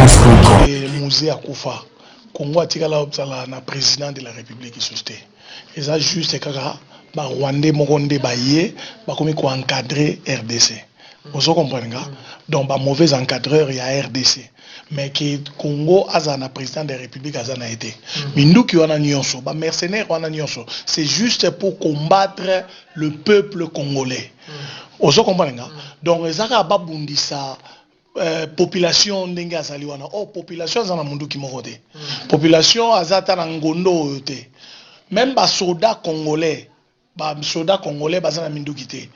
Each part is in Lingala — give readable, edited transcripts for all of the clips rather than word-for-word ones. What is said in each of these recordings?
Congofrance.com. Mzee akufa, Congo atikala ozala na président de la République lisusu te. Eza juste kaka barwandais moko nde baye bakomi koencadrer RDC. Ozo comprendre nga? Donc bamauvais encadreur ya RDC, mais ke Congo azala na président de la République, aza na ye te. Minduki wana nyonso, bamercenaire wana nyonso, c'est juste pour combattre le peuple congolais. Ozo comprendre nga? Donc eza kaka babundisa population ndenge azali wana. Oh, population aza na munduki moko te, population aza ata na ngondo oyo te. Même basoda congolais, basoda congolais baza na minduki te,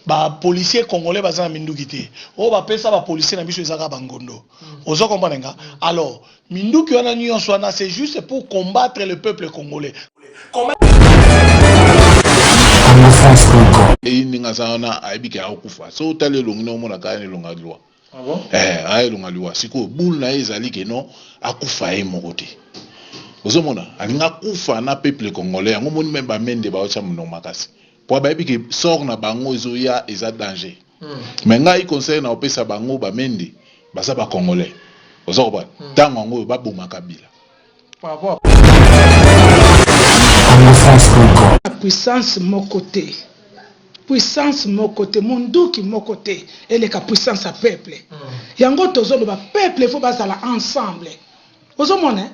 bapolicier congolais baza na minduki te. Oyo bapesa bapolicier na biso eza kaka bangondo. Ozo comprendre nga? Alors minduki wana nyonso wana, c'est juste pour combattre le peuple congolais. Congofrance.com. Eyi ndenge aza wana, ayebi ke akokufa. So otali elongi na omona kaka na elonga liwa. Ah bon? Eh, aya elonga liwa. Sikoyo bule na ye ezali ke non, akufa ye moko te. Ozomona, alingi akufa na peuple congolais. Yango moni me bamende baotya monoko makasi po bayebi ke sort na bango ezoya, eza danger. Mais ngai conseil na opesa bango, bamende baza bacongolais, oza kobana ntango yango oyo baboma Kabila. Par rapport Congofrance.com. Puissance moko te, puissance moko te, munduki moko te eleka puissance ya peuple. Yango tozoloba, peuple faut bazala ensemble. Ozomona, eh?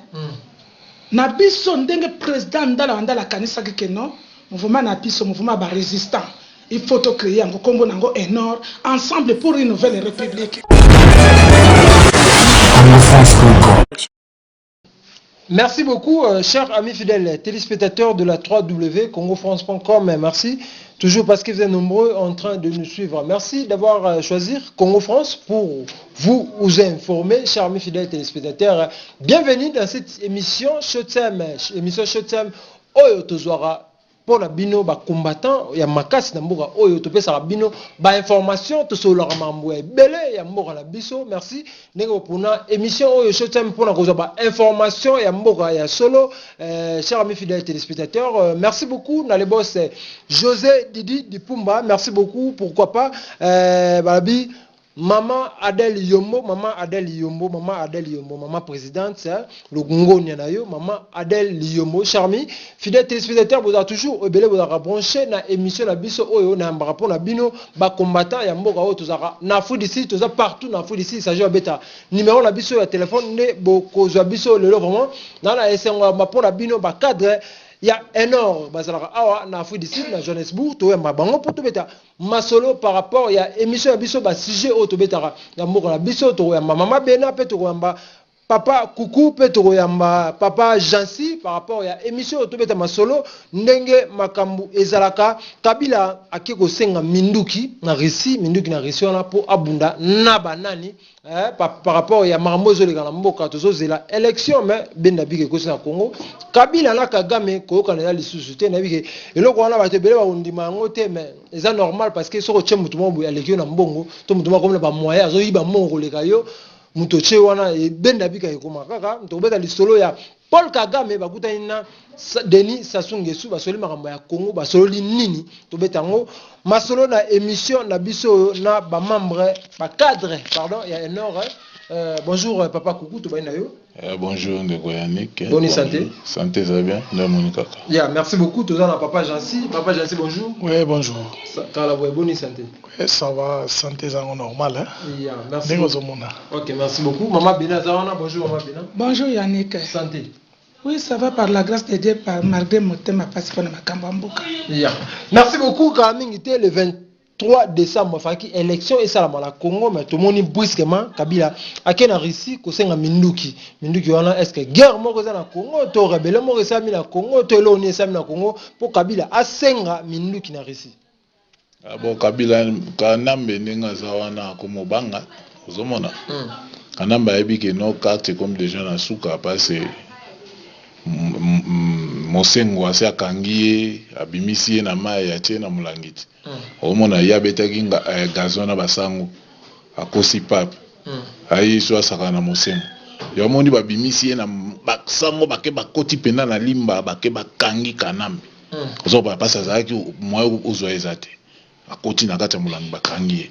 Na biso ndenge président Ndala Wandala akanisaki ke non, mouvement na biso, mouvement ya barésistant, il faut tocréer yango, nkombo nango enor, Ensemble pour une nouvelle république. Congofrance.com. Merci beaucoup, chers amis fidèles téléspectateurs de la www.congofrance.com. Merci toujours parce que vous êtes nombreux en train de nous suivre. Merci d'avoir choisi Congo France pour vous informer, chers amis fidèles téléspectateurs. Bienvenue dans cette émission Showtime. Émission Showtime, oyo tozwara mpona bino bacombattant ya makasi na mboka oyo, topesaka bino bainformation, tosololaka makambo ya ebele ya mboka na biso. Merci ndenge mpona émission oyo Showtime, mpona kozwa bainformation ya mboka ya solo. Cher ami fidèle téléspectateur, merci beaucoup na le boss José Didi Dipumba, merci beaucoup. Pourquoi pas balabi Maman Adèle Yombo, Maman Adèle Yombo, Maman Adèle Yombo, Maman présidente, hein, le Ngonia na yo, Maman Adèle Yombo, Charmi, fidèle téléspectateur, vous avez toujours ebele, vous avez branché na émission na biso oyo na mbara na bino ba combattant ya mboka oyo. Tozaka na Afrique d'ici, toza partout na Afrique d'ici. Il s'agit beta numéro na biso ya téléphone nde bokozwa biso lelo. Vraiment na na esengo ya mpo na bino ba cadre ya enor bazalaka awa na Afrique du Sud, na Johannesburg. Toyamba bango mpo tobeta masolo par rapport ya émission ya biso, basujet oyo tobetaka ya mboka na biso. Tokoyamba mama Bena mpe tokoyamba papa Kuku mpe tokoyamba papa Jansi par rapport ya émission oyo tobeta masolo ndenge makambo ezalaka. Kabila ake kosenga minduki na Russie, minduki na Russie wana mpo abunda na banani? Par rapport ya makambo ezoleka na mboka, tozozela élection, mais benda bike ekosi na Congo. Kabila na Kagame koyokana eza lisusu te. Nayebi ke eloko wana bato ebele bakondima yango te, mais eza normal, parce que soki otie motu moko boye aleki yo na mbongo, to motu moko akomi na bamoyen, azoyiba mbongo koleka yo, moto otie wana, ebenda bika ekoma kaka. Tokobeta lisolo ya Paul Kagame bakutani na Denis Sassou Nguesso, basoli makambo ya Congo, basololi nini? Tobeta yango masolo na émission na biso oyo na bamembre, bacadre, pardon, ya enor. Bonjour papa Kuku, tobai na yo. Bonjour ndeko Yannick. Bonne santé. Santé ça bien, ndamoni kaka. Yeah, merci beaucoup. Toza na papa Jansi. Papa Jansi, bonjour. Oui, bonjour. Kala boye, bonne santé. Oui, ça va, santé eza normal, hein. Yeah, merci. Ndenge ozomona. Ok, merci beaucoup. Maman Bena Zawana, bonjour Maman Bena. Bonjour Yannick. Santé. Oui, ça va par la grâce de Dieu, par malgré motema pasi mpona makambo ya mboka. Yeah. Merci beaucoup. Kala mingi te, le 23 décembre afaki élection esalama na Congo, mais tomoni brusquement Kabila ake na Russie kosenga minduki. Minduki wana, est ce que guerre moko eza na Congo, to rébellion moko esalami na Congo, to eloko nini esalami na Congo mpo Kabila asenga minduki na Russie? Ah bon, Kabila, Kanambe ndenge aza wana akomobanga. Ozomona, Kanambe ayebi ke no, carte ekomi déjà na suka, parce mosengo asi akangi ye, abimisi ye na mai, atie na molangi ti. Omona ye abetaki gazon na basango, akosi pape, aye so asaka na mosengo. Yo amoni babimisi ye na basango, bake bakoti mpenza na limba, bake bakangi Kanambe. Ozoba mpasi azalaki, moyen ozwa eza te. Akoti na kati ya molangi, bakangi ye.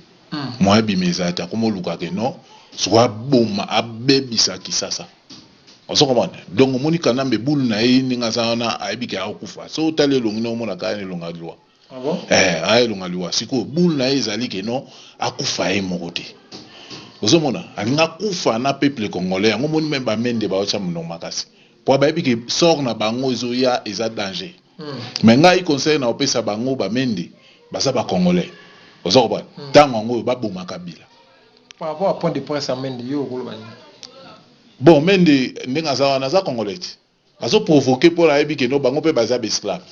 Moyen abima eza te, akoma oluka ke non, sikoyo aboma, abebisa Kisasa. Ozo comprendre? Donc omoni Kanambe boule na ye ndenge aza wana ayebi ke akokufa. Soki otali elongi na omona kaka elongi ya liwa. Ah bon? Eh, aya elonga liwa. Sikoyo boule na ye ezali ke non, akufa ye moko te. Ozomona? Alingi akufa na peuple congolais. Yango omoni meme ba Mende baotia monoko makasi. Po bayebi ke sort na bango ezoya eza danger. Mais ngai conseil na opesa bango ba Mende baza ba congolais. Ozo comprendre? Tango yango oyo baboma Kabila. Par rapport à point de presse ya Mende, yo okoloba nini? Bon, Mende ndenge aza wana aza congolais te. Azo provoquer po ayebi ke no bango pe baza ba esclave.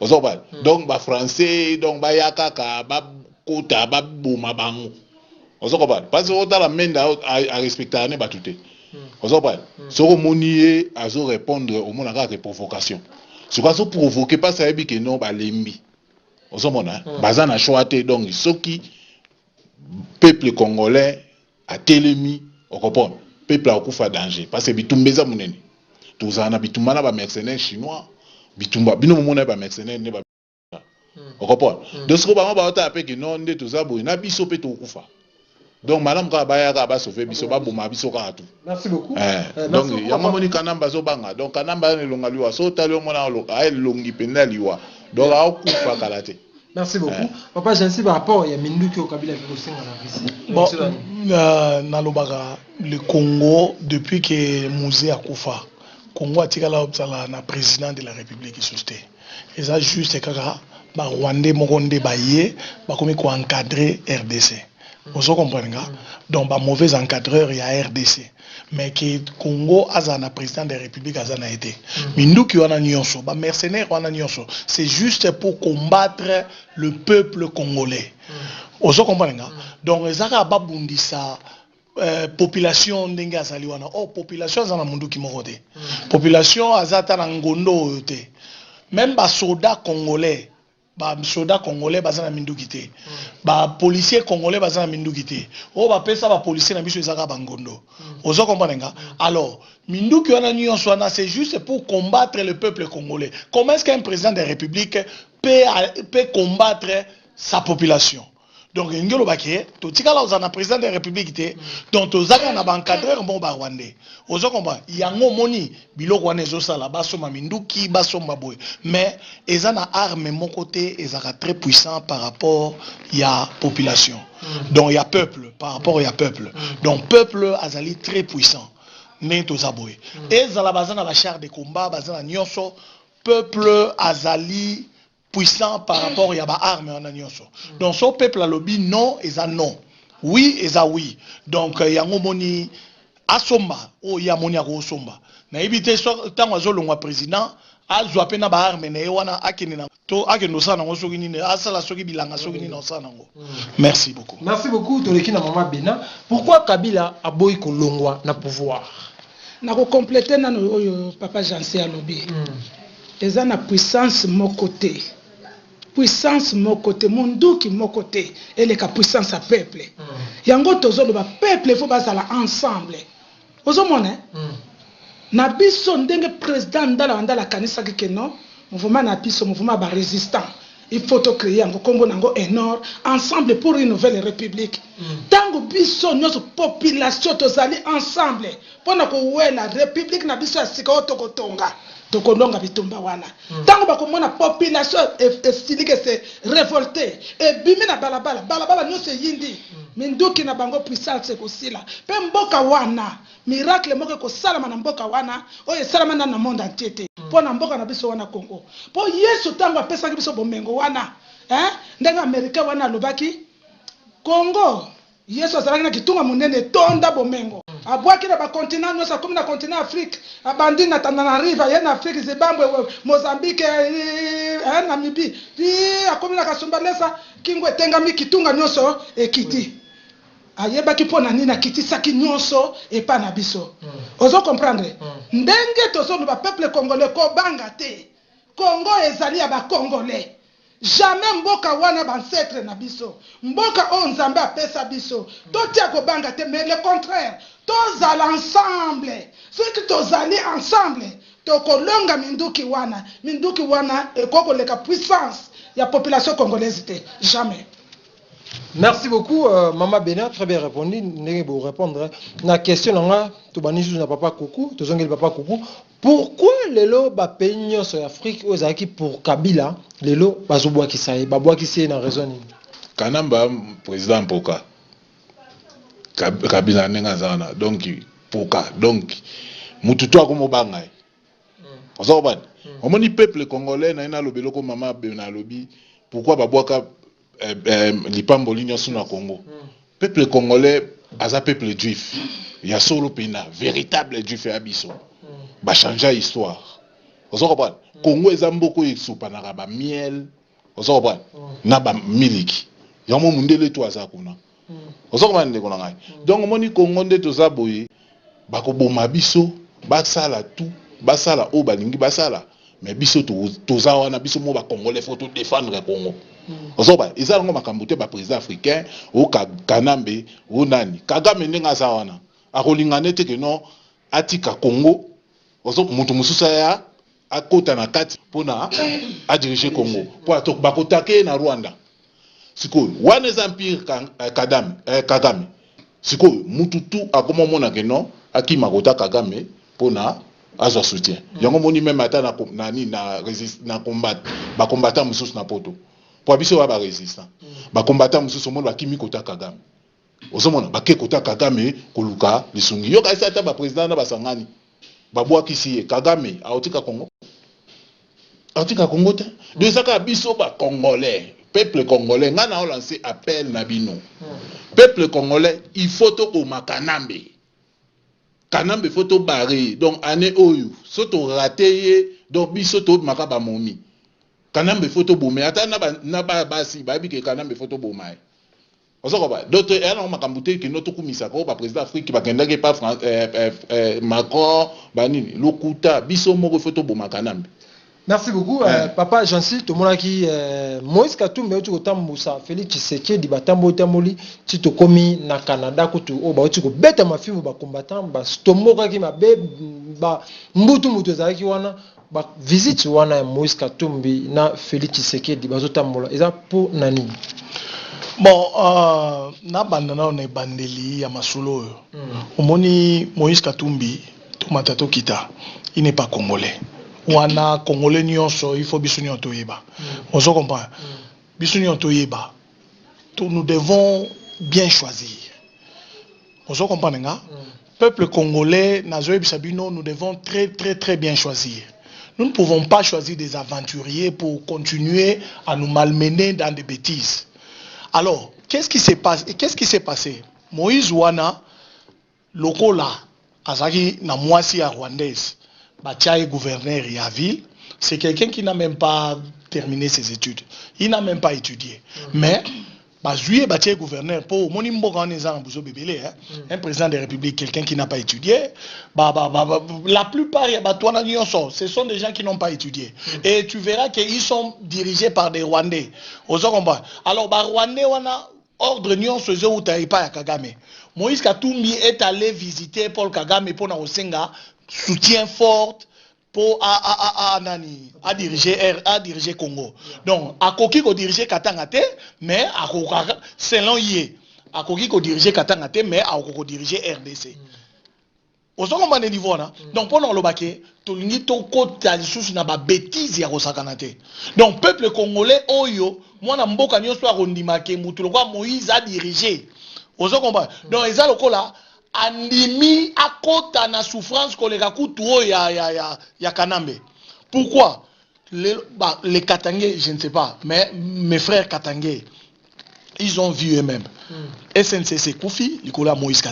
Ozo comprendre? Donc ba français donc baya kaka ba kota ba boma bango. Ozo comprendre? Parce que otala Mende a respectaka ne batu te. Ozo comprendre? Soki omoni ye azo répondre omona kaka ke provocation. Soki azo provoquer parce ayebi ke no balembi. Ozo mona? Baza na choix te donc soki peuple congolais atelemi o comprendre peuple akokufa danger parce que bitumba eza munene tozala na bitumba na ba mercenaires chinois bitumba bino momona ba mercenaires nde ba o comprendre donc sikoyo bango baotala pe ke non nde toza boye na biso pe tokokufa donc malamu kaka baya kaka ba sauver biso baboma biso kaka tout. Merci beaucoup. Eh, donc yango moni Kanambe azobanga donc Kanambe aza na elonga liwa so otali omona aza elongi mpenza ya liwa donc akokufa kala te. Merci beaucoup. Papa Jansi, par rapport ya minduki oyo Kabila akoki kosenga na Russie. Bon, nalobaka le Congo depuis que Mzee akufa, Congo atikala ozala na président de la République lisusu te. Eza juste kaka ba Rwandais moko nde baye bakomi ko encadrer RDC. Ozo comprendre nga? Donc ba mauvais encadreurs ya RDC. Mais que Congo aza na président de la République aza na été. Minduki wana nyonso, ba mercenaires wana nyonso, c'est juste pour combattre le peuple congolais. Ozo comprendre nga? Donc ezaka babundisa population ndenge azali wana. Oh, population aza na munduki moko te. Population aza ata na ngondo oyo te. Même ba soldats congolais, ba soldats congolais baza na minduki te. Ba policiers congolais baza na minduki te. Oyo bapesa ba policiers na biso ezaka ba ngondo. Ozo comprendre nga? Alors, minduki wana nyonso wana c'est juste pour combattre le peuple congolais. Comment est-ce qu'un président de la République peut combattre sa population? Donc elingi oloba ke totikala ozala na président de la République te. Donc tozaka na ba encadreur moko ba Rwandais. Ozo comprendre? Yango omoni biloko wana ezosala basomba minduki, basomba boye. Mais eza na arme moko te ezaka très puissant par rapport ya population. Donc ya peuple, par rapport ya peuple. Donc peuple azali très puissant. Ndenge toza boye. Ezala baza na ba chars de combat, baza na nyonso, peuple azali puissant par rapport ya ba armes wana nyonso. Donc so peuple alobi non, eza non. Oui, eza oui. Donc yango moni asomba oyo ya moni akosomba. Nayebi te so tango azolongwa président azwa pe na ba armes na ye wana akende na to akende osala nango soki nini, asala soki bilanga soki nini osala nango. Merci beaucoup. Merci beaucoup toleki na mama Bena. Pourquoi Kabila aboyi kolongwa na pouvoir? Na ko compléter nano oyo papa Jansi alobi. Eza na puissance moko te. Puissance moko te, munduki moko te eleka puissance ya peuple. Yango tozoloba peuple il faut bazala ensemble. Ozomona? Na biso ndenge président Ndala Ndala akanisaki ke non, mouvement na biso, mouvement ya ba résistants, il faut to créer yango kombo nango Enor, ensemble pour une nouvelle république. Tango biso nyonso population tozali ensemble pona kowela république na biso ya sika oyo tokotonga, tokolonga bitumba wana. Tango bakomona population esiliki se révolter, ebimi na balabala, balabala nyonso eyindi, minduki na bango puissance ekosila. Pe mboka wana miracle moko ekosalama na mboka wana oyo esalama nanu na monde entier te. Pona mboka na biso wana Congo. Po Yesu tango apesaki biso bomengo wana, hein, ndenge Américain wana alobaki Congo, Yesu azalaki na kitunga monene etonda bomengo. Abwaki na ba continent nyonso, akomi na continent Afrique, abandi na Tananarive, aye na Afrique, Zimbabwe, Mozambique, Namibie, ti akomi na Kasumbalesa, kingo etengami, kitunga nyonso ekiti. Ayebaki mpo na nini akitisaki nyonso epa na biso. Ozo comprendre? Ndenge tozoloba peuple congolais kobanga te. Congo ezali ya ba congolais. Jamais mboka wana ba ancêtre na biso. Mboka oyo Nzambe apesa biso. Totia kobanga te, mais le contraire, tozala ensemble. Soki tozali ensemble, tokolonga minduki wana. Minduki wana ekoki koleka puissance ya population congolaise te. Jamais. Merci beaucoup, Mama Bena, très bien répondu. Ndenge bo répondre na question nanga tobani susu na papa Kuku, tozongeli papa Kuku. Pourquoi lelo ba pays nyonso ya Afrique oyo ezalaki pour Kabila lelo bazobwakisa ye, babwakisi ye na raison nini? Kanamba président mpoka Kabila ndenge aza wana, donc mpoka, donc mutu to akomobanga ye. Oza kobani omoni peuple congolais na ye naloba eloko mama Bena alobi, pourquoi babwaka lipamboli nyonso na Congo? Peuple congolais aza peuple juif ya solo mpena, véritable juif ya biso. Bachange histoire, oza comprendre? Congo eza mboka oyo esopanaka bamiel, oza comprendre, na bamiliki. Yango mondele to aza kuna, oza comprendre, ndeko na ngai? Donc omoni Congo nde toza boye, bakoboma biso, basala tout, basala oyo balingi basala, mais biso toza wana, biso mo bacongolais faut todéfendre Congo. Ozoba eza yango makambo te. Baprésident africain o Kanambe o nani, Kagame ndenge aza wana, akolinga nete ke non, atika Congo, ozo moto mosusu aya akota na kati mpona adirige Congo, mpo bakotake ye na Rwanda. Sikoyo wana eza empire Kagame. Sikoyo mutu tu akoma omona ke non, akima kota Kagame mpona azwa soutien. Yango moni même ata na nini, na combat, bacombattant mosusu na poto, po biso ba barésistant, bacombattant mosusu omoni bakimi kota Kagame. Ozomona bake kota Kagame koluka lisungi. Yoka esi ata baprésident na basangani babwakisi ye, Kagame aotika Congo, aotika Congo te. Donc eza kaka biso bacongolais, peuple congolais. Ngai na olance appel na bino, peuple congolais, il faut tokoma Kanambe. Kanambe faut tobarrer ye. Donc année oyo so torater ye, donc biso tobimaka bamomi. Kanambe faut toboma ye, ata na basi bayebi ke Kanambe faut toboma ye. Ozokoba donc eya nango makambo te kendo tokumisaka oyo baprésident Afrique bakendaki epa Macron banini, lokuta. Biso moko faut toboma Kanambe. Merci beaucoup, papa Jansi. Tomonaki Moïse Katumbi auti kotambusa Félix Tshisekedi, batamboli tamboli ti tokomi na Canada kutu oyo bauti kobeta mafimbu, bacombattant batombokaki mabe, ba mbutu mutu ezalaki wana. Bavisite wana ya Moïse Katumbi na Félix Tshisekedi bazotambola eza mpo na nini? Bon, nabanda nano na ebandeli ya masolo oyo. Omoni Moïse Katumbi, tomata tokita, il n'est pas congolais. Wana congolais nyonso, il faut biso nyonso toyeba. Ozo comprendre? Biso nyonso toyeba, nous devons bien choisir. Ozo comprendre nga? Peuple congolais, nazoyebisa bino, nous devons très très très bien choisir. Nous ne pouvons pas choisir des aventuriers pour continuer à nous malmener dans des bêtises. Alors, qu'est-ce qui s'est passé? Qu'est-ce qui s'est passé? Moïse wana, lokola azalaki na mwasi ya rwandaise, batia ye gouverneur ya ville. C'est quelqu'un qui n'a même pas terminé ses études, il n'a même pas étudié, mais bazwi ye, batie ye gouverneur mpo omoni mboka wana eza na buzoba ebele, hein? Un président de république, quelqu'un qui n'a pas étudié, la plupart ya bato wana nyonso, ce sont des gens qui n'ont pas étudié. Et tu verras qu'ils sont dirigés par des Rwandais, ozo comprendre? Alors barwandais wana, ordre nyonso ezowuta epai ya Kagame. Moïse Katumbi est allé visiter Paul Kagame mpona kosenga soutien fort mpo a nani, a diriger Congo. Donc akoki kodiriger Katanga te, mais akokaka, selon ye, akoki kodiriger Katanga te, mais akoki kodiriger RDC. Ozokomba niveau wana? Donc mpona koloba ke tolingi tokota lisusu na babêtises ya kosakana te. Donc peuple congolais oyo, mwana mboka nyonso akondima ke mutu lokola Moïse adirige, ozo comprendre? Donc eza lokola andimi akota na souffrance koleka kutu oyo ya Kanambe. Pourquoi bah, les Katangais, je ne sais pas, mais mes frères Katangais, ils ont vu eux-mêmes. SNCC ekufi likolo ya Moïse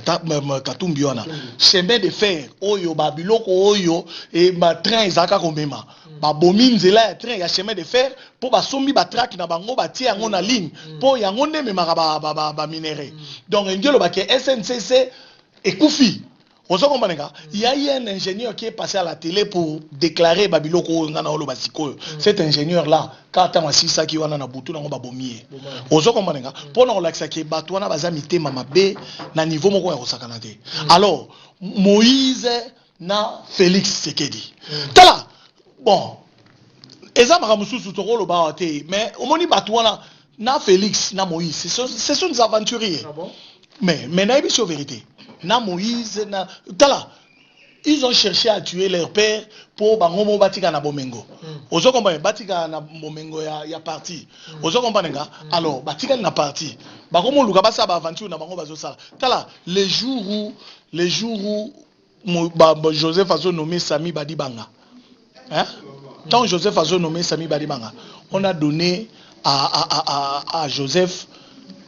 Katumbi wana. Chemin de fer oyo, babiloko oyo e batrain ezalaka komema, babomi nzela ya train, ya chemin de fer, mpo basombi batraque na bango, batie yango na ligne, mpo yango nde ememaka baminerai. Donc elingi elobake SNCC ekufi. Ozo comprendre nga? Il y a eu un ingénieur qui est passé à la télé pour déclarer babiloko oyo nga na oloba sikoyo. Cet ingénieur là, kaka ntango asilisaki wana, na butu nango babomi ye. Ozo comprendre nga? Mpo na kolakisaki bato wana baza mitema mabe na niveau moko ya kosakana te. Alors Moïse na Félix Tshisekedi, tala, bon, eza makambo mosusu tokoloba awa te, mais omoni bato wana. Na Félix na Moïse, ce sont des aventuriers. Ah bon? Mais nayebi so vérité, na Moïse na tala, ils ont cherché à tuer leur père po bango mo batika na bomengo. Ozo comprendre? Batika na bomengo ya parti. Ozo comprendre nga? Alors batikali na parti, bakomoluka basala baaventure na bango bazosala. Tala, les jours où Joseph azo nommé Sami Badibanga, hein? Tant Joseph azo nommé Sami Badibanga, on a donné à Joseph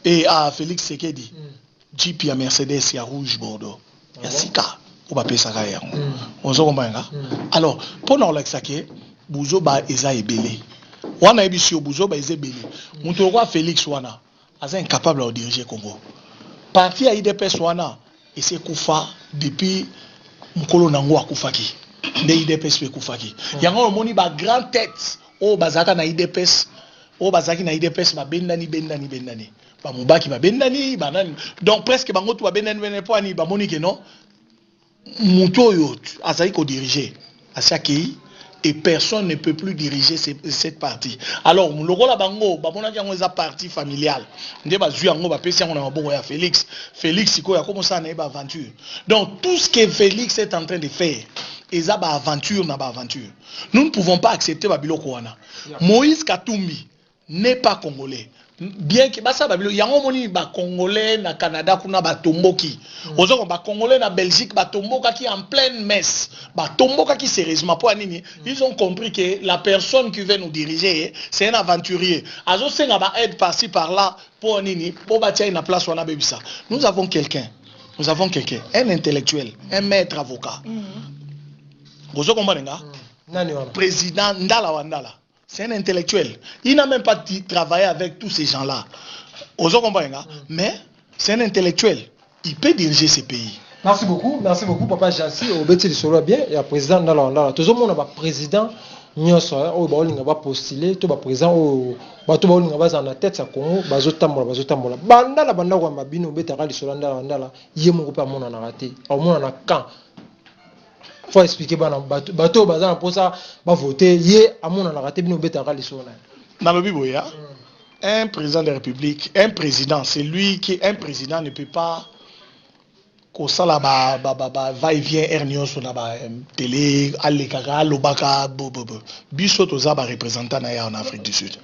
et à Félix Tshisekedi jeep ya Mercedes ya rouge bordeaux ya sika oyo bapesaka ye yango. Ozo comprendre nga? Alors, mpo na kolakisa ke buzoba eza ebele wana, yebisi yo, buzoba eza ebele. Moto lokola Félix wana aza incapable ya kodiriger Congo. Parti ya UDPS wana esi ekufa depuis mokolo nango akufaki, nde UDPS mpe ekufaki. Yango omoni bagrand tête oyo bazalaka na UDPS, oyo bazalaki na UDPS, babendani, bendani, bendani, bamobaki, babendani, banani, donc presque bango tu babendani bendani. Mpo ani? Bamoni ke non, moto oyo azali kodiriger asi akei et personne ne peut plus diriger cette partie. Alors lokola bango bamonaki yango eza partie familiale, nde bazwi yango, bapesi yango na maboko ya Félix. Félix sikoyo akomosala na ye baaventure. Donc tout ce que Félix est en train de faire eza baaventure na baaventure. Nous ne pouvons pas accepter babiloko wana. Moïse Katumbi n'est pas congolais, bien que basala babilo yango. Omoni bacongolais na Canada kuna batomboki. Ozoko bacongolais na Belgique batombokaki en pleine messe, batombokaki sérieusement. Mpo ya nini? Ils ont compris que la personne qui veut nous diriger, c'est un aventurier, azosenga baaide par-ci par-là. Mpo ya nini? Mpo batia ye na place wana bebisa. Nous avons quelqu'un, nous avons quelqu'un, un intellectuel, un maître avocat. Ozo comprendre nga? Nani wana? Président Ndala wa Ndala, c'est un intellectuel. Il n'a même pas travaillé avec tous ces gens-là. Ozo comprendre nga? Mais c'est un intellectuel, il peut diriger ce pays. Merci beaucoup, merci beaucoup, papa Jansi. Obeti lisolo bien ya président Ndala Ndala. Tozomona baprésident nyonso oyo baolinga bapostule to baprésident oyo bato baolinga bazala na tête ya Congo, bazotambola, bazotambola. Bandala banda koyamba bino, obetaka lisolo ya Ndala Ndala. Ye moko mpe amonanaka te. Aomonana quand? Faut expliquer bana bato, bato oyo baza na mposa bavote ye, amonanaka te, bino obetaka lisolo na ye. Nalobi boye, un président de la République, un président, c'est lui qui, un président ne peut pas kosala ba ba ba, ba va et vient air nyonso na ba télé, alekaka, alobaka bo bo bo. Biso toza ba représentant na ye awa na Afrique du Sud.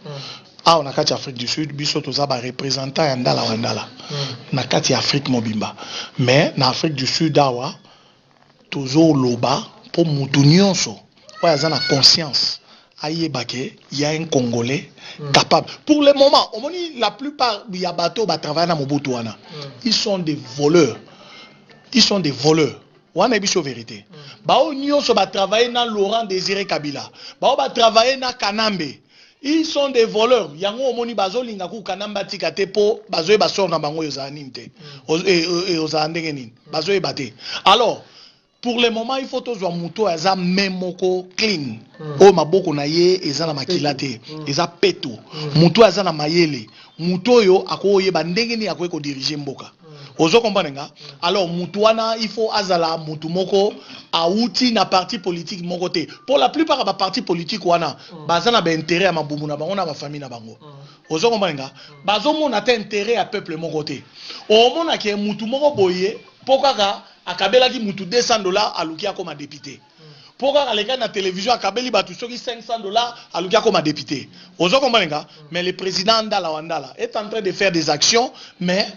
Awa na kati ya Afrique du Sud, biso toza ba représentant ya Ndala wa Ndala na kati ya Afrique mobimba. Mais na Afrique du Sud awa, tozoloba mpo mutu nyonso oyo aza na conscience ayeba ke y a un Congolais capable. Pour le moment, omoni la plupart ya bato batravaille na Mobutu wana, ils sont des voleurs, ils sont des voleurs wana. Yebi so vérité, bao nyonso batravaille na Laurent Désiré Kabila, bao batravaille na Kanambe, ils sont des voleurs. Yango omoni bazolinga ku Kanambe atika te, mpo bazoyeba sort na bango oyo ozala nini te. Ozala ndenge nini, bazoyeba te. Alors pour le moment, il faut tozwa moto oyo aza main moko clean, oyo maboko na ye eza na makila te, eza peto, moto oyo aza na mayele, moto oyo akoyeba ndenge nini akoki kodiriger mboka. Ozo comprendre nga? Alors motu wana, il faut azala motu moko awuti na parti politique moko te, pour la plupart ya baparti politique wana baza na baintérêt ya mabumu na bango na bafamille na bango. Ozo comprendre nga? Bazomona te intérêt ya peuple moko te. Omonake mutu moko boye, mpo kaka akabelaki mutu 200 $, aluki akoma député. Mpo kaka alekaki na télévision, akabeli bato soki 500 $, aluki akoma député. Ozo comprendre nga? Mais le président Ndala wa Ndala est en train de faire des actions, mais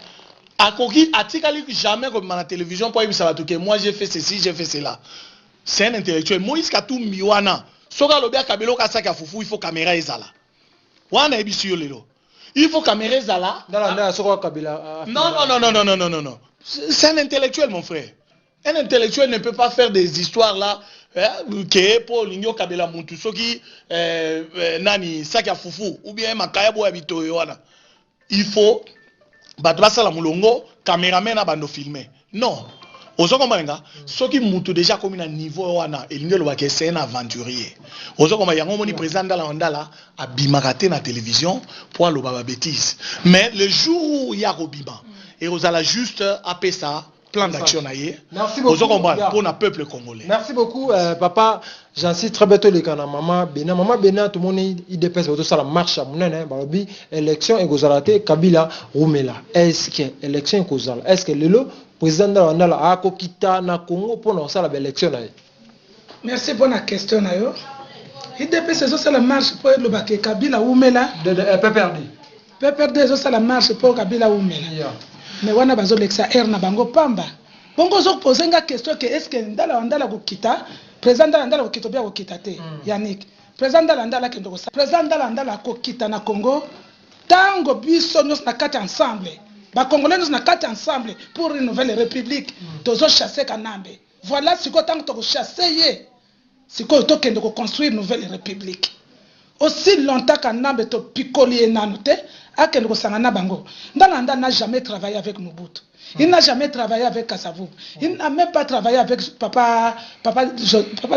akoki atikali jamais kobima na télévision mpo ayebisa bato ke moi j'ai fait ceci, j'ai fait cela. C'est un intellectuel. Moïse Katumbi wana, soki alobi akabeli okasaki ya fufu, il faut caméra ezala wana. Ayebisi yo lelo, il faut caméra ezala. Ndala Ndala soko akabela? Non, non, non, non, non, non, non, non, non. C'est un intellectuel, mon frère. Un intellectuel ne peut pas faire des histoires là, hein, ke po olingi okabela mutu soki nani saki ya fufu ou bien makaya boya bitoyo wana, il faut bato basala molongo, cameraman na bando filmer. Non, ozo comprendre nga? Soki mutu déjà akomi na niveau wana, elingi olobaka c'est un aventurier. Ozo comprendre? Yango omoni président Ndala wa Ndala abimaka te na télévision po aloba babêtise. Mais le jour où ya kobima, ekozala juste apesa plan d'action na ye. Merci beaucoup. Ozo comprendre Yeah. pour na peuple congolais. Merci beaucoup, papa Jansi. Très bientôt les canaux Mama Bena. Mama Bena, tout le monde UDPS va tout la marche à monene, balobi élection ekozala te Kabila Rumela. Est-ce que élection ekozala? Est-ce que lelo président de la akokita na Congo pour na sala élection na ye? Merci mpona question na yo. UDPS ezosala marche mpo elobaka Kabila umela. De PPRD. PPRD ezosala marche mpo Kabila umela. Yeah. Mais wana bazolekisa aire na bango pamba. Bongo ozopose nga question ke est ce que Ndala wa Ndala kokita, président Ndala Ndala kokita obia kokita te. Yannick, président Ndala Ndala akende kosala, président Ndala Ndala akokita na Congo ntango biso nyonso na kati ensemble, bacongolais nyonso na kati ensemble pour une nouvelle république, tozochasse Kanambe. Voilà, sikoyo ntango tokochasse ye, sikoyo tokende koconstruire nouvelle république. Aussi longtemps Kanambe topikoli ye nano te, akende kosanga na bango. Ndala Ndala n'a jamais travaillé avec Mobutu. Il n'a jamais travaillé avec Kasavubu. Il n'a même pas travaillé avec papa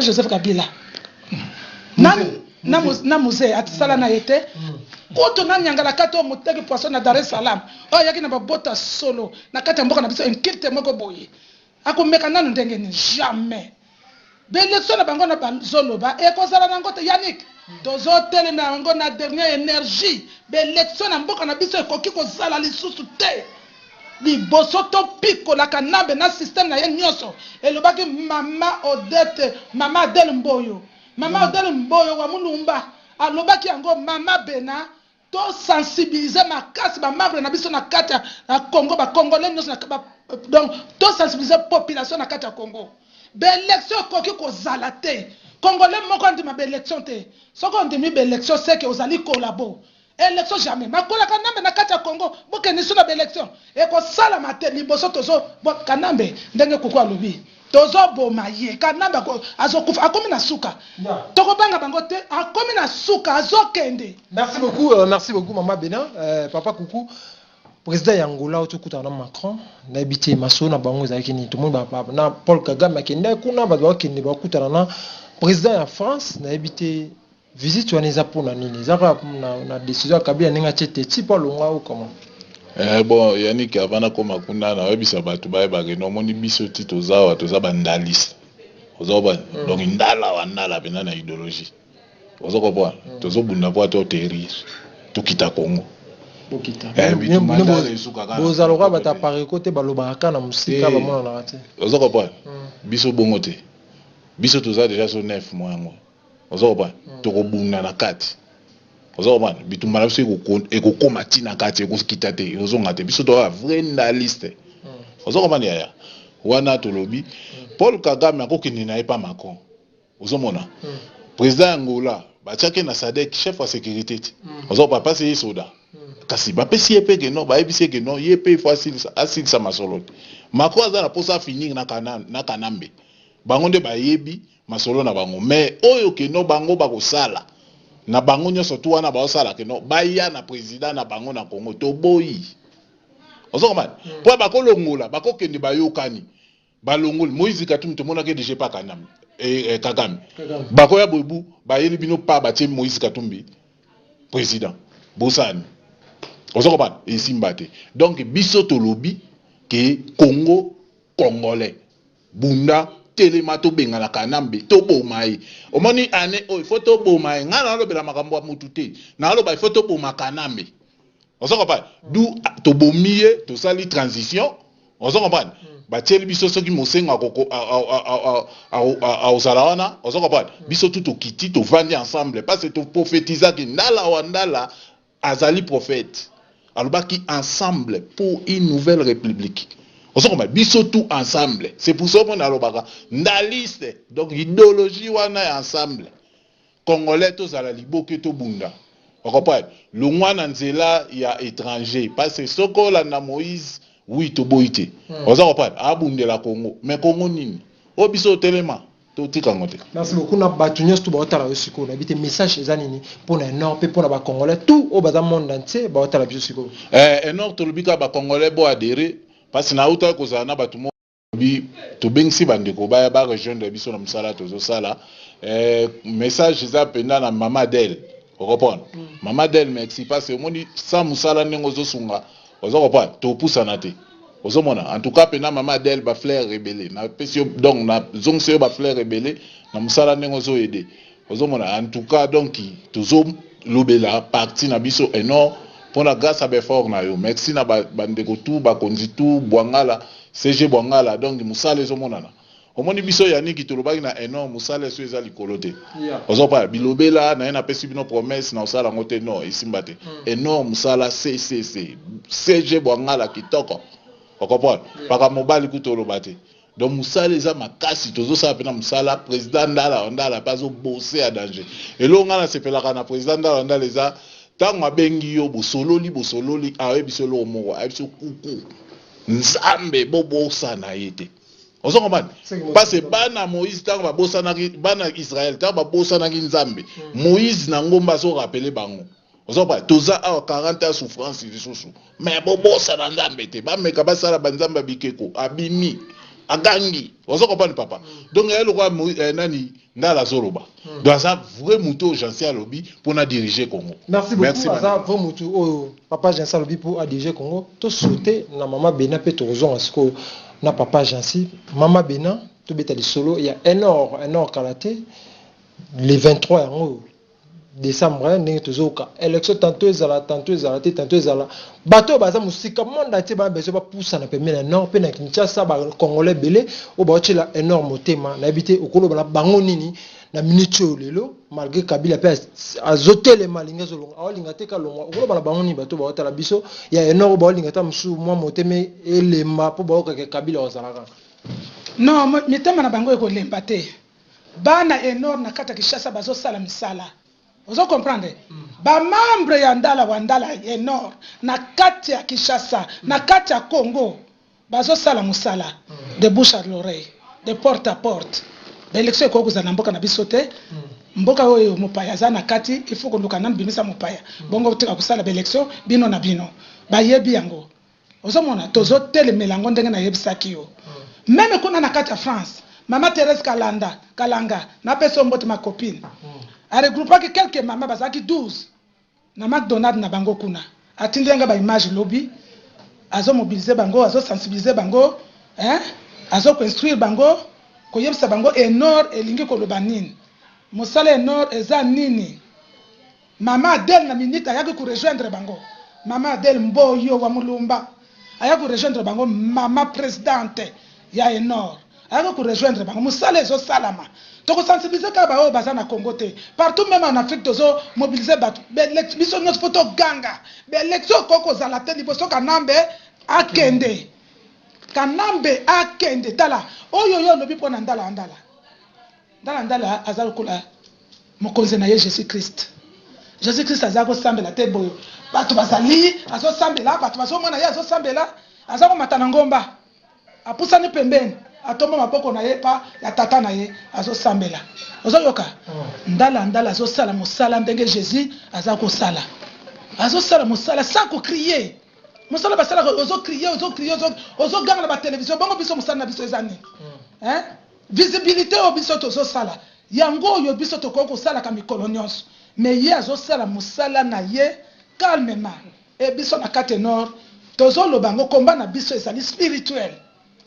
Joseph Kabila. Na Mzee atisala na ye te. Kutu na nyangala kati oyo moteki poisson na Dar es Salaam, oyo ayaki na babota solo na kati ya mboka na biso, inculte moko boye, akomeka nanu ndenge nini? Jamais. Baélection na bango na bazoloba ekozala nango te. Yannick, tozotelema yango na dernière énergie. Baélection na mboka na biso ekoki kozala lisusu te liboso topikolaka Nambe na système na ye nyonso. Elobaki mama Odete, mama Adele Mboyo, mama Adele Mboyo wa Mulumba alobaki yango. Mama Bena, tosensibilize makasi bamembre na biso na kati ya Congo, bacongolais nyonso, donc tosensibilize population na kati ya Congo. Baélection ekoki kozala te. Congolais moko andima baélection te. Soki ondimi baélection, seke ozali collabo. Élection jamais. Makolaka Nambe na kati ya Congo, bokende so na baélection ekosalama te. Liboso tozo Kanambe, ndenge koko alobi, tozoboma ye. Kanambe azokufa, akomi na suka. Tokobanga bango te, akomi na suka, azokende. Merci beaucoup, merci beaucoup Mama Bena, papa Kuku. Président ya Angola otokutana na Macron, nayebi te masolo na bango ezalaki nini. Tomoni na Paul Kagame akende kuna, bato bakokende bakutana na président ya France. Nayebi te visite wana eza mpona nini, eza kaka na décision ya Kabila ndenge atie te ti mpo alongwa o comment? Bon Yannick, avant nakóma kuna, nayebisa bato bayebaka eno omoni biso ti toza awa, toza bandaliste, oza comprendre? Donc ndala wa ndala mpenza na idéologie, oza comprendre? Tozobunda mpo atoterrir, tokita Congo. Bokita. Bitumba ndala esuka kaka na Bozala lokola bato ya te. pareko te, balobaka kaka na mosika, Te. bamonanaka te. Oza comprendre? Biso bongo te. Biso toza déjà so 9 mois yango, oza comprendre? Tokobunda na kati, oza comprendre? Bitumba na biso ekokóma ntina kati, ekokita te, ekozonga te. Biso toza vrai ndaliste, oza comprendre? Yaya wana tolobi Paul Kagame akokende na ye pa Macron. Ozomona président ya Angola batiaki na SADC chef ya sécurité te, oza comprendre? Mpasi ye soda, kasi bapesi ye mpe keno, bayebisi ye keno ye mpe ifo asilisa masolo te. Macron aza na mposa afinir na Kanambe. Bango nde bayebi masolo na bango. Mais oyo keno bango bakosala na bango nyonso tu wana, baosala keno baya na président na bango na Congo, toboyi, oza comprendre? Mpo bakolongola, bakokende, bayokani, balongoli Moïse Katumbi. Tomonaki déjà pa Kanambe, Kagame. Kagame. Bakoya boyebu, bayeli bino pa batie Moïse Katumbi président, bosani, oza comprendre? Esimba te. Donc biso tolobi ke Congo, congolais bunda, telema, tobengana Kanambe, toboma ye. Omoni ane oyo ifo toboma ye. Ngai nalobela makambo ya mutu te, naloba ifo toboma Kanambe, oza comprendre? Du tobomi ye, tosali transition, oza comprendre? Batieli biso soki mosengo akozala wana, oza comprendre? Biso tu tokiti, tovandi ensemble, parce que toprophétisaki. Ndala wa ndala azali prophète, alobaki ensemble pour une nouvelle république, oza comprendre? Biso tout ensemble. C'est pour ça omona alobaka ndaliste. Donc idéologie wana ya ensemble congolais, tozala liboke, tobunda, ocomprendre? Longwa na nzela ya étranger, parce que soki olanda Moïse, oui, toboyi te, oza comprendre? Abundela Congo, mais Congo nini oyo biso otelema, totika yango te. Merci beaucoup. Na bato nyonso to baotala yo sikoyo, nayebi te message eza nini mpona enor mpe mpona bacongolais tout oyo baza monde entier baotala biso sikoyo. Enor, tolobi kaka bacongolais bo adhérer, parce nauta kozala na bato moko bi tobengisi bandeko baya barejoindre biso na mosala tozosala. Message eza mpenza na mama Adele, ocomprendre? Mama Adele, merci, parce omoni sa mosala ndenge ozosunga, oza comprendre? Topusana te. Ozomona, en tout cas pena mama Adèle ba fleurs ebele napesi yo, donc nazongisi yo ba fleurs ebele na mosala ndenge ozo aider. Ozomona, en tout cas donc tozo lobela parti na biso et non pona grâce à ba effort na yo. Merci na ba bandeko tout, bakonzi tout, Bwangala, CG Bwangala, donc mosala ezomonana. Omoni biso Yannick tolobaki na Enon musala esu eza likolo te. Ozo comprendre? Bilobela naye napesi bino promesse na osala yango te non esimba te. Enon musala CCC CG Bwangala kitoko. O comprendre? Paka mobali kutu oloba te. Donc musala eza makasi tozo sala pena musala president Ndala wa Ndala pe azo bosser ya danger. Eloko nga nasepelaka na president Ndala wa Ndala eza tango abengi yo bosololi bosololi ayebisi yo eloko moko ayebisi yo kuku Nzambe bobosana ye te. Ozo comprendre? Parce que bana Moïse tango babosanaki bana Israël tango babosanaki Nzambe, Moïse na ngomba azo rappeler bango. Ozo comprendre? Toza awa 40 ans souffrance lisusu. Mais bobosana Nzambe te. Bameka basala ba Nzambe ya bikeko, abimi, agangi. Ozo comprendre papa? Donc ya lokola Moïse, nani Ndala azoloba. Donc aza vrai mutu oyo Jeancy alobi pona diriger Congo. Merci beaucoup. Merci, Aza Bandeko. vrai mutu oyo papa Jeancy alobi po a diriger Congo. To sauter na mama Bena pe tokozonga sikoyo na papa Jeancy. Mama Bena tobeta lisolo ya Enor, Enor kala te le 23 yango oyo décembre ndenge tozoyoka élection tantôt ezala tantôt ezala te tantôt ezala bato oyo baza mosika monde entier bana besoin bapusana pembeni na Enor mpe na Kinshasa ba congolais ebele oyo baotiela Enor motema nayebi te okoloba na bango nini na minute oyo lelo malgré Kabila mpe azotelema alingi azolonga aolinga te kalongwa okoloba na bango nini bato baotala biso ya Enor oyo baolinga ata mosusu mwa motema elemba mpo baokaka Kabila ozalaka. Non, mitema na bango ekolemba te. Bana Enor na kati ya Kinshasa bazosala misala. Ozo comprendre? Ba membre ya Ndala wa Ndala Enor na kati ya Kinshasa, na kati ya Congo bazosala mosala de bouche à l'oreille, de porte à porte. Ba election ekoki kozala na mboka na biso te. Mboka oyo mopaya aza na kati, il faut koluka nanu bimisa mopaya. Bongo tika kosala ba election bino na bino. Bayebi yango. Ozomona tozo telemela yango ndenge nayebisaki yo. Meme kuna na kati ya France, mama Therese Kalanda, Kalanga, napesi yo mbote ma copine. A regroupaki quelques mamas bazalaki 12 na McDonald na bango kuna. Atindeli nga ba images lobi. Azo mobiliser bango, azo sensibiliser bango, hein? Azo ko instruire bango, koyebisa bango Enor elingi koloba nini. Mosala Enor eza nini? Mama Adèle na minute ayaki ko rejoindre bango. Mama Adèle Mboyo wa Mulumba ayaki ko rejoindre bango, mama presidente ya Enor ayaki ko rejoindre bango. Mosala ezo salama. Toko sensibiliser kaka ba oyo baza na Congo te. Partout meme en Afrique tozo mobiliser batu. Biso nionso faut toganga. Ba election ekoki kozala te liboso Kanambe akende. Kanambe akende. Tala oyo yo olobi pona Ndala Ndala. Ndala Ndala aza lokola mokonzi na ye Jesus Christ. Jesus Christ aza kosambela te boyo bato bazali azosambela bato bazomona ye azosambela aza komata na ngomba apusani pembeni atomba maboko na ye pa ya tata na ye azosambela ozoyoka Ndala Ndala azosala mosala ndenge Jesus aza kosala azosala mosala sans ko crier mosala basalaka ozo crier ozo crier ozoganga na ba television bongo biso mosala na biso eza nini hein visibilité oyo biso tozosala yango oyo biso tokoki kosalaka mikolo nyonso mais ye azosala mosala na ye calmement e biso na kati Nord tozoloba yango combat na biso ezali spirituel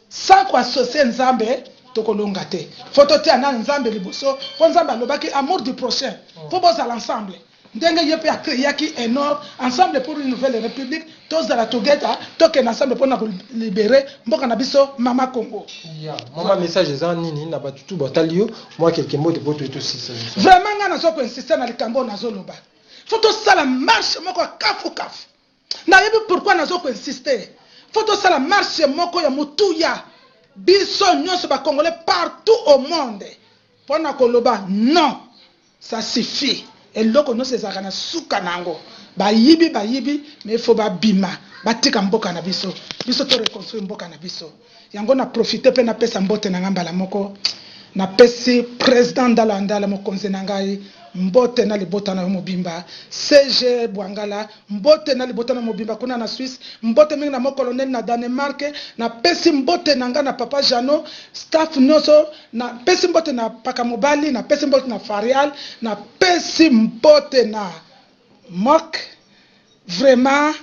sans koassocier Nzambe tokolonga te faut totia na Nzambe liboso mpo Nzambe alobaki amour du prochain faut bozala ensemble ndenge ye mpe acréaki Enor ensemble pour une nouvelle république tozala together tokende ensemble mpona kolibérer mboka na biso mama Congo. Ya mama message eza nini na bato tu batali yo mwa quelque mot po tosisa? Vraiment ngai nazo koinsiste na likambo oyo nazoloba faut tosala marche moko ya kafu kafu. Nayebi pourquoi nazo koinsiste faut tosala marche moko ya motuya biso nyonso bacongolais partout au monde mpona koloba non, ça suffit. Eloko nyonso ezalaka na suka na yango. Bayibi bayibi mais faut babima batika mboka na biso, biso to reconstruire mboka na biso. Yango na profite mpe napesa mbote na ngai mbala moko. Napesi président Ndala Ndala mokonzi na ngai mbote na libota na yo mobimba, CG Bwangala mbote na libota na mobimba kuna na Suisse, mbote mingi na mo colonel na Danemark. Napesi mbote na ngai na papa Jano, staff nyonso. Napesi mbote na paka mobali, napesi mbote na Farial, napesi mbote na Mok. Vraiment.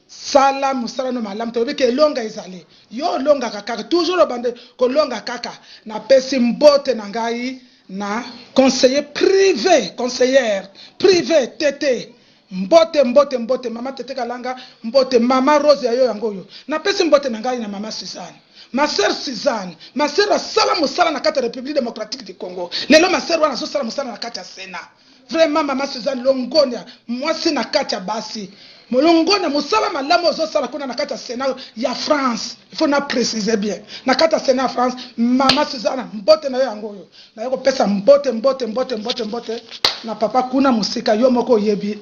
Sala mosala no malamu, toyebi ke elonga ezali. Yo olongaka kaka, toujours obande kolonga kaka. Napesi mbote na ngai na conseiller privé, conseillère privé Tete. Mbote, mbote, mbote mama Tete Kalanga, mbote mama Rose ya yo yango oyo. Napesi mbote na ngai na mama Suzanne. Ma sœur Suzanne, ma sœur asala mosala na kati ya République démocratique du Congo. Lelo ma sœur wana azosala mosala na kati ya Sénat. Vraiment mama Suzanne longonya, mwasi na kati ya basi. Longonya mosala malamu ozosala kuna na kati ya Sénat ya France. Il faut na préciser bien. Na kati ya Sénat ya France, mama Suzanne mbote na yo yango oyo. Naye kopesa mbote, mbote, mbote, mbote, mbote na papa kuna mosika yo moko oyebi.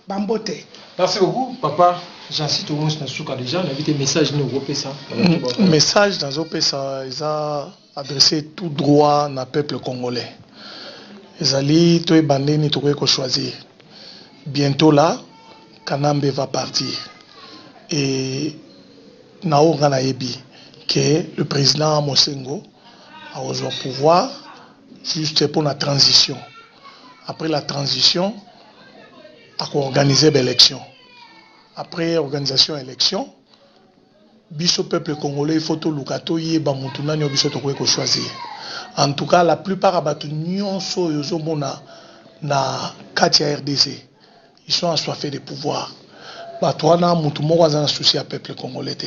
Ba mbote. Merci beaucoup papa Jancy Tomosi na suka déjà na vite message ni okopesa. Message nazopesa eza adressé tout droit na peuple congolais. Ezali toyeba ndeni tokoki kochoisir. Bientôt là, Kanambe va partir. Et na oyo nga nayebi que le président Mosengo akozwa pouvoir juste pour la transition. Après la transition, akoorganiser l'élection. Après organisation élection, biso peuple congolais il faut toluka toyeba mutu nani oyo biso tokoki kochoisir. En tout cas, la plupart ya bato nyonso oyo ozomona na kati ya RDC, ils sont assoiffés de pouvoir. Bato wana mutu moko aza na souci ya peuple congolais te.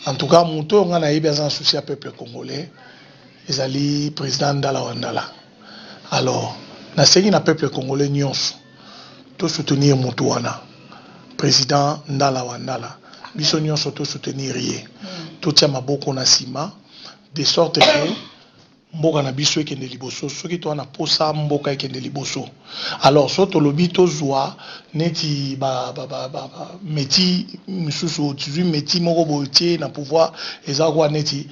En tout cas, mutu oyo nga nayebi aza na souci ya peuple congolais ezali président Ndala wa Ndala. Alors, nasengi na peuple congolais nyonso to soutenir mutu wana, président Ndala wa Ndala. Biso nyonso to soutenir ye, totia maboko na nsima de sorte que mboka na biso ekende liboso. Soki toza na posa mboka ekende liboso, alors so tolobi tozwa neti ba, ba, ba, ba, ba meti misusu, tozwi meti moko boye tie na pouvoir, eza kwa neti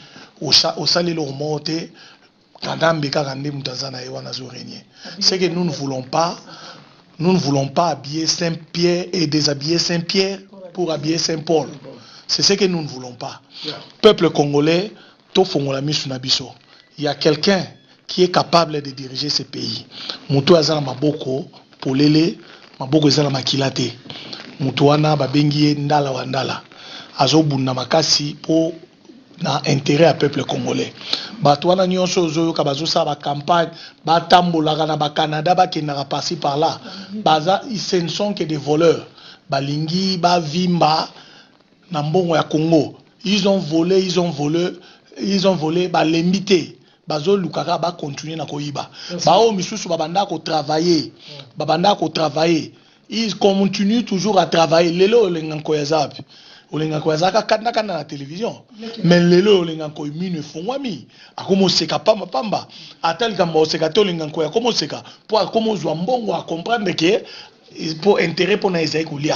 osali eloko moko te. Kanambe kaka nde moto aza na ye wana azorégner. C'est que nous ne voulons pas, nous ne voulons pas habiller Saint-Pierre et déshabiller Saint-Pierre pour habiller Saint-Paul. C'est ce que nous ne voulons pas. Peuple congolais, tofongola misu na biso. Il y a quelqu'un qui est capable de diriger ce pays. Moto aza na maboko polele, maboko eza na makila te. Moto wana babengi ye Ndala wa Ndala. Azobunda makasi po na intérêt ya peuple congolais. Bato wana nyonso ozoyoka bazosala ba campagne, batambolaka na ba Canada, bakendaka par-ci par-là, baza, ce ne sont que des voleurs. Balingi bavimba na mbongo ya Congo. Ils ont volé, ils ont volé, ils ont volé, balembi te, bazolukaka bacontinue na koyiba. Baoyo misusu babanda kotravailler, babanda kotravailler, ils continuent toujours à travailler. Lelo Olenga Nkoy aza wapi? Olenga Nkoy azalaka kanda kanda na télévision, mais lelo Olenga Nkoy mino efungwami, akoma oseka pamba pamba. Ata likambo oseka te, Olenga Nkoy akoma oseka mpo akoma ozwa mbongo, acomprendre ke po intérêt mpona ezali kolia.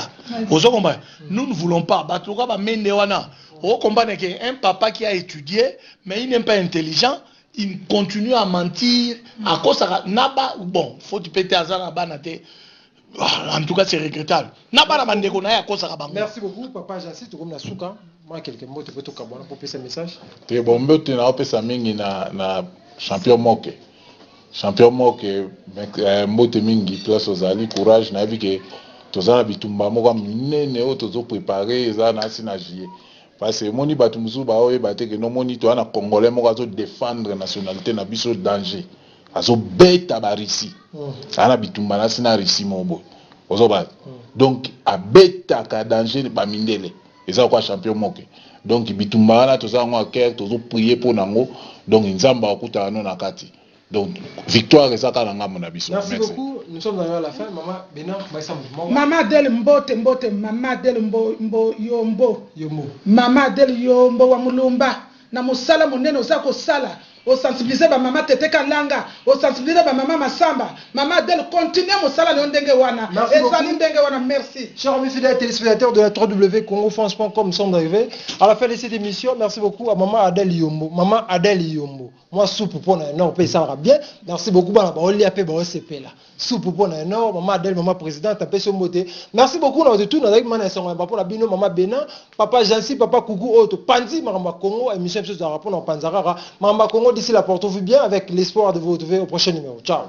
Ozo comprendre? Nous ne voulons pas bato lokola bamende wana. Ocomprendre que un papa qui a étudié mais il n'est pas intelligent, il continue à mentir, akosaka na ba, bon, faut mpe te, aza na bana te. En tout cas, c'est regrettable na bana bandeko na ye akosaka bango. Merci beaucoup papa Jancy, tokomi na suka. Mwa quelques mots tope tokabwana po pesa message. Te, bon, mbote naopesa mingi na champion Moke, champion Moke, mbote mingi place ozali, courage. Nayebi ke toza na bitumba moko ya minene oyo tozoprépare, eza na asi na juillet, parce que emoni bato mosusu baoyeba te ke nomoni toza na Congolais moko azodéfendre nationalité na biso, danger, azobeta Barussie. Aza na bitumba na asi na Russie moko boye, ozoba donc abetaka danger bamindele, eza kwa champion Moke. Donc bitumba wana toza yango à cœur, tozoprie mpo nango, donc Nzambe akutaka no na kati, donc victoire eza kaka na ngambo na biso. Merci beaucoup, nous sommes arrivés à la fin. Maman Bena Maïssa Mouvement. Mama Adele, mbote, mbote mama Adele mbo, mbo Yombo. Yombo. Mama Adele Yombo wa Mulumba, na mosala monene oza kosala, osensibilize bamama Tete Kalanga, osensibilize bamama Masamba. Mama Adele, continue mosala na yo ndenge wana. Merci ezali beaucoup. Ndenge wana, merci. Chers amis fidèles téléspectateurs de la www.congofrance.com, nous sommes arrivés à la fin de cette émission. Merci beaucoup à Maman Adèle Yombo. Maman Adèle Yombo. Moi, soupe pour non, on ça va bien. Merci beaucoup. Bana, ba olia pe ba osepela. Soupe pour non, Maman Adèle, Maman Présidente, apesi mbote. Merci beaucoup. Nous tout, nous avons mana songo papa la bino, Maman Bena, Papa Jancy, Papa Kuku Oto, Panzi, Maman Congo, émission sur rapport dans Panzarara. Maman Congo, d'ici là, portez-vous bien avec l'espoir de vous retrouver au prochain numéro. Ciao.